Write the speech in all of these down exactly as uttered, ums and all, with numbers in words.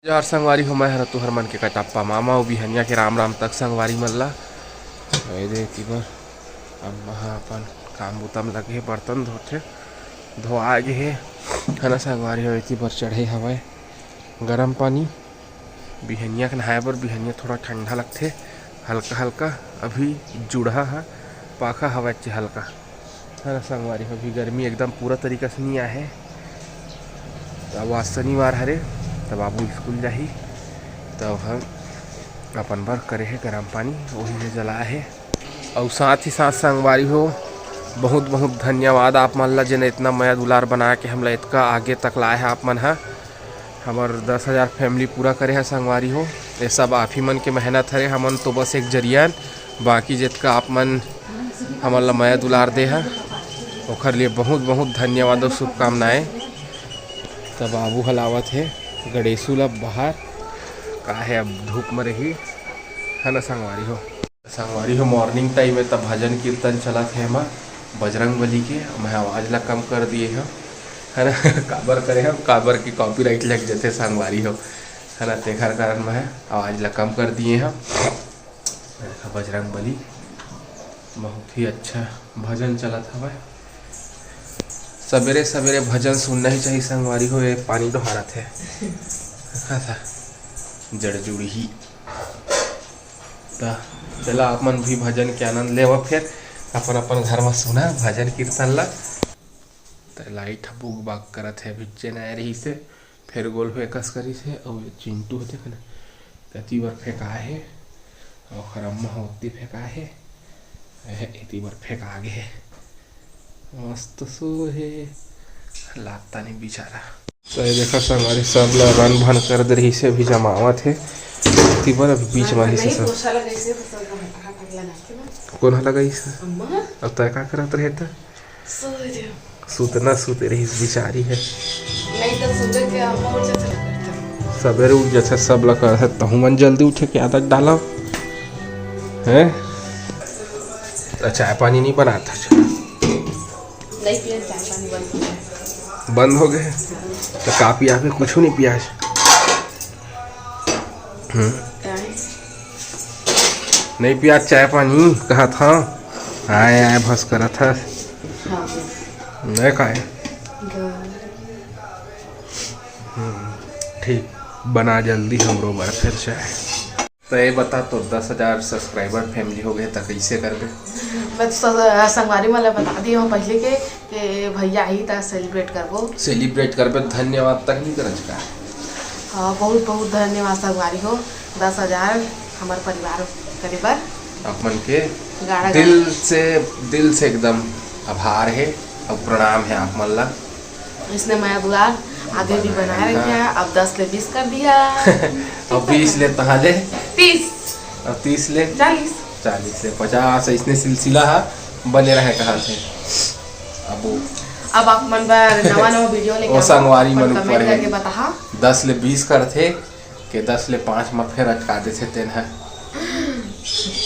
जोहार संगवारी हो, मैं हर तुहर मन के कटप्पा मामा। अउ बिहनिया के राम राम तक संगवारी मन ला। ए दे एती बर अम्मा ह अपन काम बुता म लगे हे, बर्तन धोथे, धोआ गे हे, है ना संगवारी हो। एती बर चढ़े हवय गरम पानी बिहनिया के नहाए बर। बिहनिया थोड़ा ठंडा लगथे, हल्का हल्का, अभी जुड़हा ह पाखा हवय चे हल्का। है ना संगवारी हो, अभी गर्मी एकदम पूरा तरीका से नहीं आहे। अब आज शनिवार हरे, त बाबू स्कूल जाही, त हम अपन बर करे हे गरम पानी, वही हे जलाए हे। अउ साथ ही साथ संगवारी हो, बहुत बहुत धन्यवाद आप मन ला, जेन इतना मया दुलार बना के हमला इतका आगे तक लाए हे आप मन ह। हमर दस हजार फैमिली पूरा करे हे संगवारी हो। ये सब आप ही मन के मेहनत हरे, हमन तो बस एक जरिया अन, बाकी जितका आप मन हमन ला मया दुलार दे हे, ओखर लिए बहुत बहुत धन्यवाद अउ शुभकामनाएं। त बाबू ह लावत हे गणेशू ला बाहर, का हे अब धूप म रही, है ना संगवारी हो। संगवारी हो, morning time हे, त भजन कीर्तन चलत हे एमा बजरंग बली के। मैं आवाज ला कम कर दिए हव, है ना। काबर करे हव, काबर के copyright लग जथे संगवारी हो, है ना। तेखर कारण मैं आवाज ला कम कर दिए हव। देखा बजरंग बली, बहुत ही अच्छा भजन चलत हवय। सबेरे सबेरे भजन सुनना ही चाहिए संगवारी हो। ये पानी डोहारत हे, देखा था जड़ जुड़ी ही। त चला, आप मन भी भजन के आनंद लेवा, फिर अपन अपन घर म सुना भजन कीर्तन ला। त लाइट ह बुग बाग करत हे, अभी चेन आए रहिस हे, फेर गोल होए कस करिस हे, अउ ये चिंटू ह देख ना, एती बर फेंकाए हे, अउ ओखर अम्मा ह ओती फेंकाए हे, एह, एती बर फेंका गे हे। मस्त सो हे, लागता नहीं बेचारा। तो ये देखा संगवारी, सब ला रन भन कर दे रहिस हे, अभी जमावत हे। एती बर अभी बीच म रहिस हे सब। कोन ह लगाइस हे? अब तय का करत रहे त? सुतना सुते रहिस बिचारी हे। सबेरे उठ जथे, सब ला करथे, तहू मन जल्दी उठे के आदत डालव, हैं? त चाय पानी नहीं बनात हस? नहीं पियन, चाय पानी बंद हो गया। बंद हो गए? तो का पियाबे? कुछ नहीं पियास। हम्म। नहीं पियास चाय पानी, कहा था। आए, आए, भस करत हस। हाँ। नहीं खाए। हम्म, ठीक, बना जल्दी हमरो बर फिर चाय। तो ये बता, तो दस हजार subscriber family हो गए, त कैसे करबे? मैं तो स-, संगवारी मन ला बता दिए हूँ पहले के, के भैया आई त celebrate करबो। Celebrate करबे, धन्यवाद तक नहीं करज का? हाँ, बहुत बहुत धन्यवाद संगवारी हो, दस हजार हमार परिवार करे बर। आप मन के गाड़ा दिल गाड़ा। से, दिल से एकदम आभार है और प्रणाम है आप मन ला। इसने मया दुलार आगे भी बनाए रखे हैं। अब दस ले बीस कर दिया। अब बीस ले तहाँ ले तीस। अब तीस ले चालीस। चालीस ले पचास, इसने सिलसिला हा बने रहे कहा थे। अब वो अब आप मन बर नवा नवा video लेके वो आवा, संगवारी मन मन comment ऊपर है। करके बताहा। दस ले बीस करथे के दस ले पाँच म फेर अटका देथे तेन ह,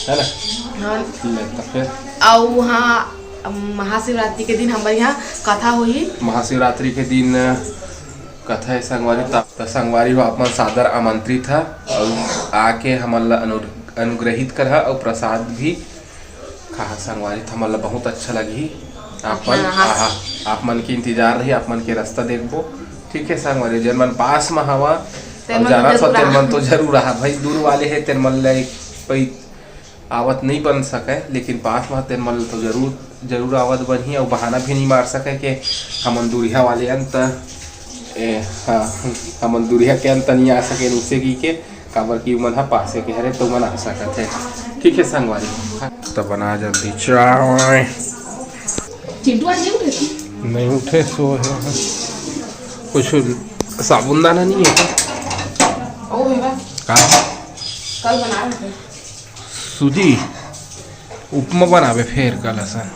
है ना? हाँ। ले त फेर। अउ हाँ, महाशिवरात्रि के दिन हमर यहाँ कथा होही। महाशिवरात्रि के दिन कथा है संगवारी, त, त संगवारी हो आप मन सादर आमंत्रित ह अउ आके हमन ला अनु-, अनुग्रहित करहा अउ प्रसाद भी खाहा संगवारी, त हमन ला बहुत अच्छा लगही। आप मन हाँ, हाँ। आहा, आप मन के इंतजार रही, आप मन के रास्ता देखबो। ठीक है संगवारी, जेन मन पास म हवा, तेन अब मन तो जाना जरूर सो तेन आहा। मन तो जरूर आहा भाई, दूर वाले है तेन मन ला एक पई आवत नहीं बन सके, लेकिन पास म तेन मन ला तो जरूर, जरूर आवत बनही। अउ बहाना भी नहीं मार सके के हमन दूरिहा वाले अंत, ए, हाँ, हमन दूरिहा के अंत नहीं आ सके, उसे की के काबर कि उमन ह पासे के हरे, तो उमन आ सकत हे। ठीक है संगवारी, त बना जल्दी चाय। चिंटू आज नहीं उठे थे? नहीं उठे, सो है। कुछ साबुन दाना नहीं है का? ओ बेबा। का? कल बना रहे थे। सूजी उपमा बनाबे फेर कल असन।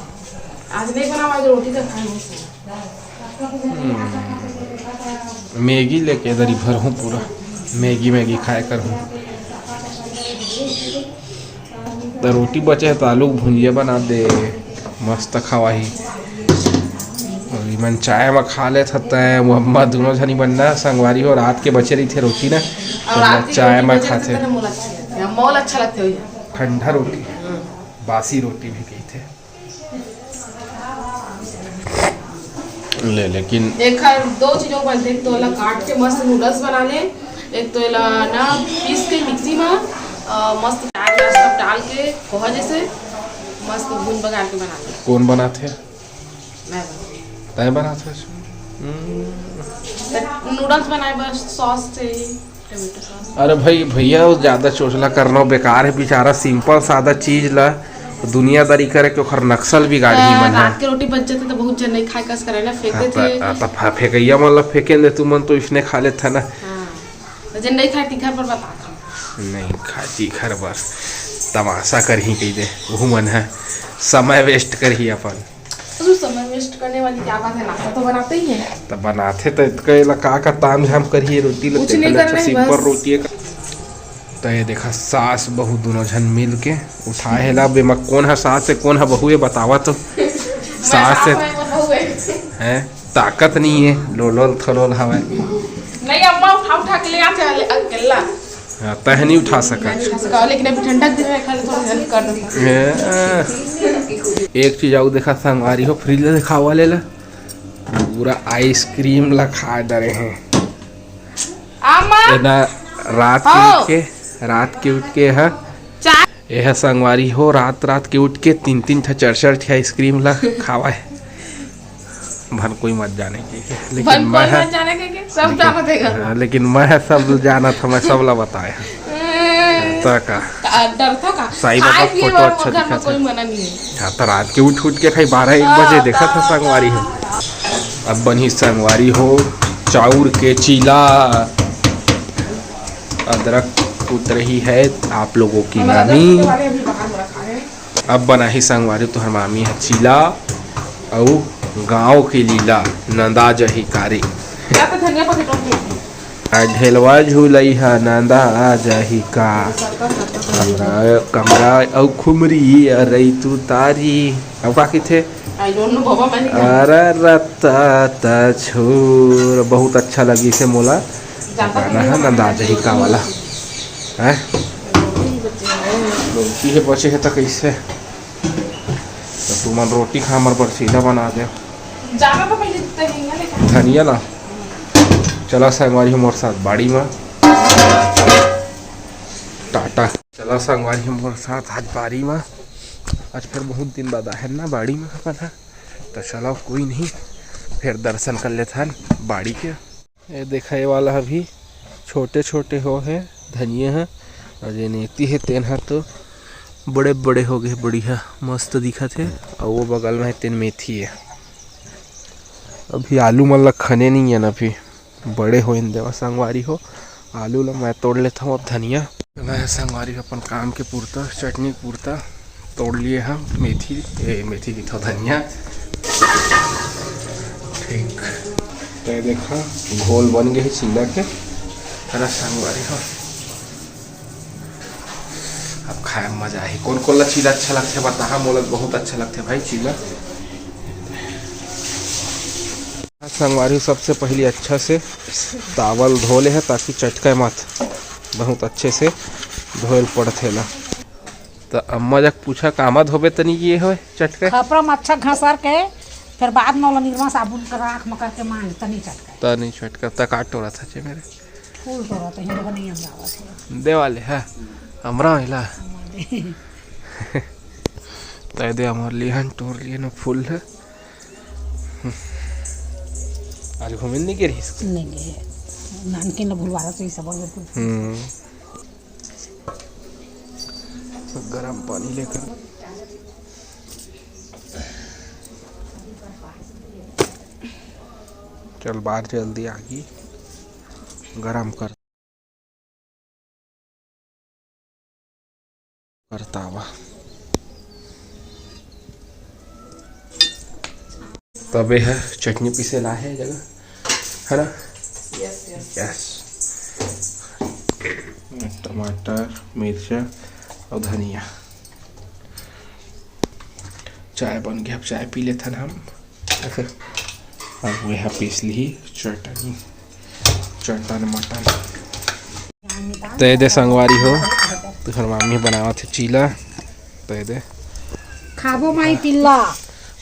आज नहीं बनावा, आज रोटी तो खाए। हम्म। मैगी लेके दरी भरहूँ पूरा, मैगी, मैगी खाए करहूँ। त रोटी बचे हे त आलू के भुंजिया बना दे, मस्त खवाही। अउ इमन चाय म खा लेत हतय, वो अम्मा दुनों झनी बनना संगवारी हो, रात के बचे रहिथे रोटी ना, अउ रात के चाय रोटी में बचे खाथे। रहथे, त मोला अच्छा लगथे, मोला अच्छा लगथे ओही। ठंडा रोटी, बासी रोटी भी कहिथे। ले, लेकिन एखर दो चीजों बनथे, एक तो एला काट के मस्त नूडल्स बना ले, एक तो एला ना पीस के मिक्सी में, अ, मस्त प्याज व्याज सब डाल के पोहा जैसे मस्त भून बघार के बना ले। कौन बनाथे? मैं बनाऊँ। तय बनाथे? हम्म। त नूडल्स बनाए बर सॉस चाहिए, टोमेटो सॉस। अरे भाई, भैया, वो ज्यादा चोचला करना बेकार है, बेचारा सिंपल सादा चीज ला दुनियादारी करे के ओखर नक्शल बिगाड़ही हाँ, मन ह। रात के रोटी बच जाथे त बहुत जन नहीं खाए कस करे ना, फेंक हाँ, देथे। त, आ, त फे-, फेंकैया मन ला फेंके दे, तुमन तो इसने खा लेथे ना। हाँ, त जन नहीं खाए तिखर पर बता दो। नहीं खाए तिखर बर तमाशा करही कहि दे, वहू मन ह समय वेस्ट करही अपन। तो समय वेस्ट करने वाली क्या बात है, नाश्ता तो बनाते ही है। त बनाथे त इतका एला का, का ताम झाम करही रोटी ला, कुछ तेखर नहीं ले अच्छा करना है, सिंपल बस। रोटी है। त ये देखा, सास बहू दोनों झन मिल के उठाए हे ला। अब एमा कोन ह सास हे, कोन ह बहू हे, बतावा तो। मैं सास सास हे। हूँ, वो बहू है। हैं? ताकत नहीं है, लोलोल थोलोल हवय। नहीं, अम्मा उठा उठा के ले आथे अकेला। हाँ, तह नहीं उठा सकत। नहीं उठा सका, लेकिन अभी ठंडा के दिन में खाली थोड़ा हेल्प कर देता। ए, एक चीज अउ देखा संगवारी हो, फ्रिज ला दिखावा ले ला, पूरा आइसक्रीम ला खा डरे हैं। अम्मा। ये ना रात के हाँ। उठ के, रात के उठ के हा चाय। ये हा संगवारी हो, रात रात के उठ के तीन तीन ठा चार चार ठा आइसक्रीम ला खावा है। भन कोई मत जाने के, के, लेकिन भन मैं कोई हा, मत जाने के, के, सब लेकिन, जानत हे गा। हाँ, लेकिन मैं हा सब जानत हूँ, मैं सब ला बताए हूँ। हम्म। त का? का डर था का? साईं बाबा आज के फोटो बार अच्छा घर में दिखत कोई है। मना नहीं है। हाँ, त रात के उठ उठ के खाई बारह एक हाँ, बजे देखा था हाँ, संगवारी हो। हाँ। अब बनी संगवारी हो, चाउर के चीला, अदरक कूट रही है आप लोगों की हमारा मामी। अदरक के बारे अभी बाहर में रखा है। अब बनाही संगवारी तुहर मामी ह चीला अउ गाँव के लीला नंदा जही कारी। या तो धनिया पत्ती टोक दे। आ ढेलवा झूलई ह नंदा जही का। कमरा, कमरा अउ खुमरी अरई तू तारी। अब का किथे? I don't know बाबा, मैंने क्या अरे रत्ता त छोर, बहुत अच्छा लगी से मोला। ज्यादा गाना है नंदा जही का वाला। हैं? रोटी ही बचे है। रोटी है बचे है त कैसे? त तुमन रोटी खा, हमर बर चीला बना दे। जाना तो पहले धनिया लेके आ। धनिया ला। चला संगवारी हो मोर साथ बाड़ी मा। टाटा। चला संगवारी हो मोर साथ आज बाड़ी मा। आज फिर बहुत दिन बाद आहे ना बाड़ी मा अपन हा। त चला कोई नहीं, फिर दर्शन कर लेथन बाड़ी के। ये देखा, ये वाला अभी छोटे छोटे हो हे धनिया ह, अउ जेन एती हे तेन ह तो बड़े बड़े हो गए, बढ़िया मस्त दिखत हे। अउ वो बगल में हे तेन मेथी हे। अभी आलू मन ल खने नहीं है ना, अभी बड़े होइन देवा संगवारी हो। आलू ल मैं तोड़ लेता हूँ अब धनिया। मैं संगवारी अपन काम के पुरता, चटनी के पुरता तोड़ लिए हम मेथी, ए, मेथी की थो धनिया। ठीक, तो ये देखा घोल बन गए चीला के। अरे संगवारी हो, अब खाए में मजा आही। कौन कौन ला चीला अच्छा लगथे बताहा, मोला बहुत अच्छा लगथे भाई चीला। संगवारी, सबसे पहली अच्छा से तावल धो ले हे, ताकि चटकाए मत। बहुत अच्छे से धोएल पड़थे ला। त अम्मा जक पूछा, कामा धोबे तनी ये होय चटकाए? खपरा म अच्छा घसर के, फिर बाद में ओला निरमा साबुन कर आँख में करके मांज, तनी चटकाए। तनी चटका, त का टोरा था चे मेरे? फूल टोरा तो हिंदू नहीं हम जावा से। दे वाले, हाँ। हमरा मिला। हमारे। तय दे, हमर लिहन, टोर लिहन फूल है। आज घूमे नहीं गे रहिस? नहीं गे। नानकिन ल भुलवारा तो ये सब और बिल्कुल। हम्म। गरम पानी लेकर। चल बाहर जल्दी आगी। गरम कर। करतावा। तबे ह चटनी पीसे ला हे जगह, है ना? Yes, yes. यस। टमाटर, मिर्चा और धनिया। चाय बन गया, अब चाय पी लेथन हम। अब वह पीस ली चटनी, चटन मटन। तो ये दे संगवारी हो, तुहर मामी बनावत हे चीला। तो ये दे खाबो माई पिल्ला।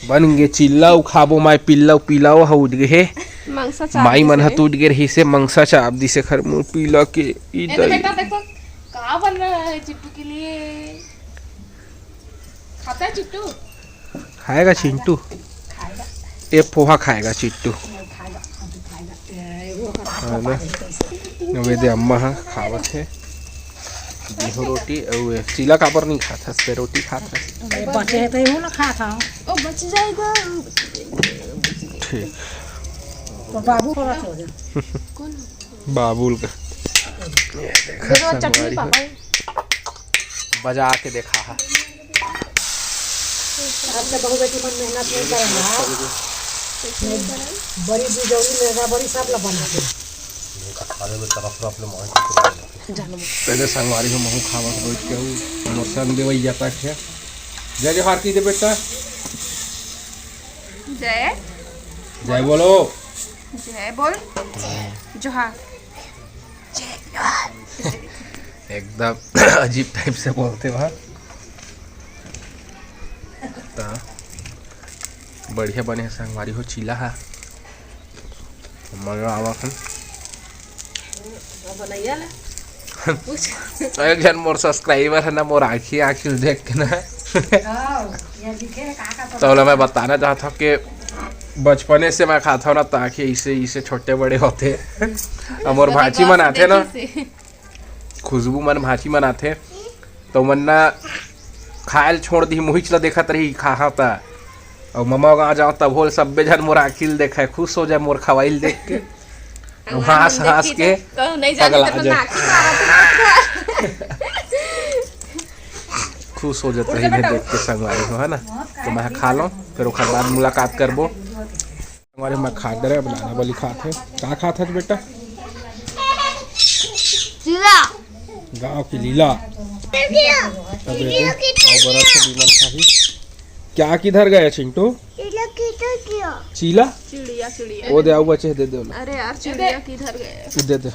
बन गे चिल्ला, उ खाबो माई पिल्ला, उ पिल्ला, उ उठ गे हे। मंगसा चाप माई मन ह दिसे। टूट गे रही से, मंगसा चाप दिसे खर मुंह पिल्ला के। ई ए दे दई। बेटा, देखो, का बन रहा है चिट्टू के लिए? खाता है चिट्टू? खाएगा चिंटू? खाएगा। ये पोहा खाएगा चिट्टू। नहीं खाएगा, अभी खाएगा। ए, वो खाएगा, है ना? पापा ने कैसे? अब ये दे अम्मा ह खावत हे गेहूं रोटी। अउ ये चीला काबर नहीं खात हस, ते रोटी खात हस? ये बचे है तो ये ना खात हूँ। ओ, बच जाएगा। ठीक। तो बाबू थोड़ा छोड़ दे। बाबुल का। ये देखा देखो, चटनी संगवारी हो। पापा। बजा के देखा हा। आज के बहू बेटी मन मेहनत नहीं करेंगे, हाँ? बड़ी बिजौरी, मेरा बड़ी सब ला बना के। पहले संगवारी हो, महू खावत बैठ के हूँ, मोर संग देवई जाता है। जय जोहार की दे बेटा। जय। जय बोलो। जय बोल। जोहार। एकदम अजीब टाइप से बोलते वहाँ। त बढ़िया बने हे संगवारी हो चीला हा। मजा आवा हन। एक झन मोर सब्सक्राइबर है ना, मोर आँखी आँखी देख के ना। तो ओला मैं बताना चाहत हूँ कि बचपने से मैं खाता हूँ ना, त आँखी इसे इसे छोटे बड़े होते। अब मोर भाची मन आथे ना, खुशबू मन भाची मन आथे, तो मन ना खायल छोड़ दी, मुहिच ला देखत रही खाहा त। अउ ममा गाँव जाओ तब होल सब्बे झन मोर आँखी ल देखय, खुश हो जाए मोर खवाइल देख के। हंस हंस के पगला जाए। खुश हो जात रही देख के संगवारी हो, है ना? तो मैं खा लो, फिर ओकर बाद मुलाकात करबो। संगवारी मैं खात डरे, अब नाना बली खात हे। का खात हस बेटा? चीला। गाँव की लीला। चीला। अब ये दे, आओ बड़ा सा बीमन खाही। क्या किधर गया चिंटू? चीला किधर गया? चीला? चिड़िया, चिड़िया। वो दे, आओ बचे, दे दे ना। अरे यार, चिड़िया किधर गया? दे दे।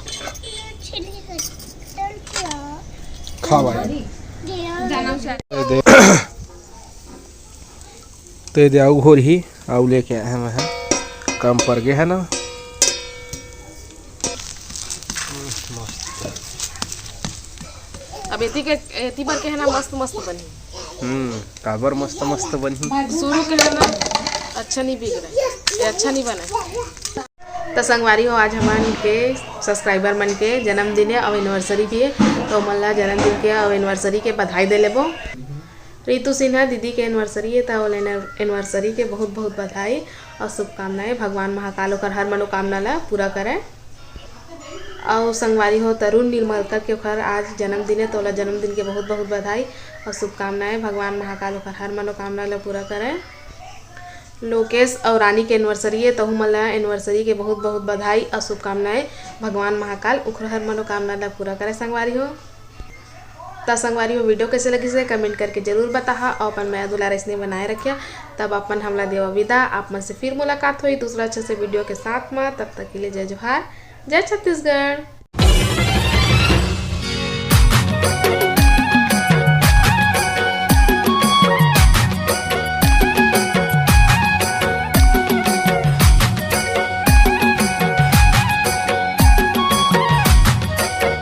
खा भाई। जाना उसे। दे दे। ते दे आऊ होरही, आऊ लेके आए हैं मैं, कम पर गए है ना। अब एती के, एती बर के है ना, मस्त मस्त बनी। हम्म, काबर मस्त मस्त बनी। शुरू के है ना, अच्छा नहीं बिगड़े, ये अच्छा नहीं बने। त संगवारी हो, आज हमन के सब्सक्राइबर मन के जन्मदिन हे अउ एनिवर्सरी भी हे, त ओमन ला जन्मदिन के अउ एनिवर्सरी के बधाई दे लेबो। रितु सिन्हा दीदी के एनिवर्सरी हे, त ओला एनिवर्सरी के बहुत बहुत बधाई अउ शुभकामनाएं। भगवान महाकाल ओकर हर मनोकामना ला पूरा करे। अउ संगवारी हो, तरुण निर्मलकर के ओकर आज जन्मदिन हे, त ओला जन्मदिन के बहुत बहुत बधाई अउ शुभकामनाएं। भगवान महाकाल ओकर हर मनोकामना ला पूरा करे। लोकेश अउ रानी के एनिवर्सरी हे, तहू मन ला एनिवर्सरी के बहुत बहुत बधाई अउ शुभकामनाएं। भगवान महाकाल उखर हर मनोकामना ला पूरा करे संगवारी हो। त संगवारी हो, वीडियो कैसे लगिस हे कमेंट करके जरूर बताहा अउ अपन मया दुलार अइसने बनाए रखिया। तब अपन हमला देवा विदा, आप मन से फिर मुलाकात होई दूसरा अच्छा से वीडियो के साथ मा। तब तक के लिए जय जोहार, जय छत्तीसगढ़।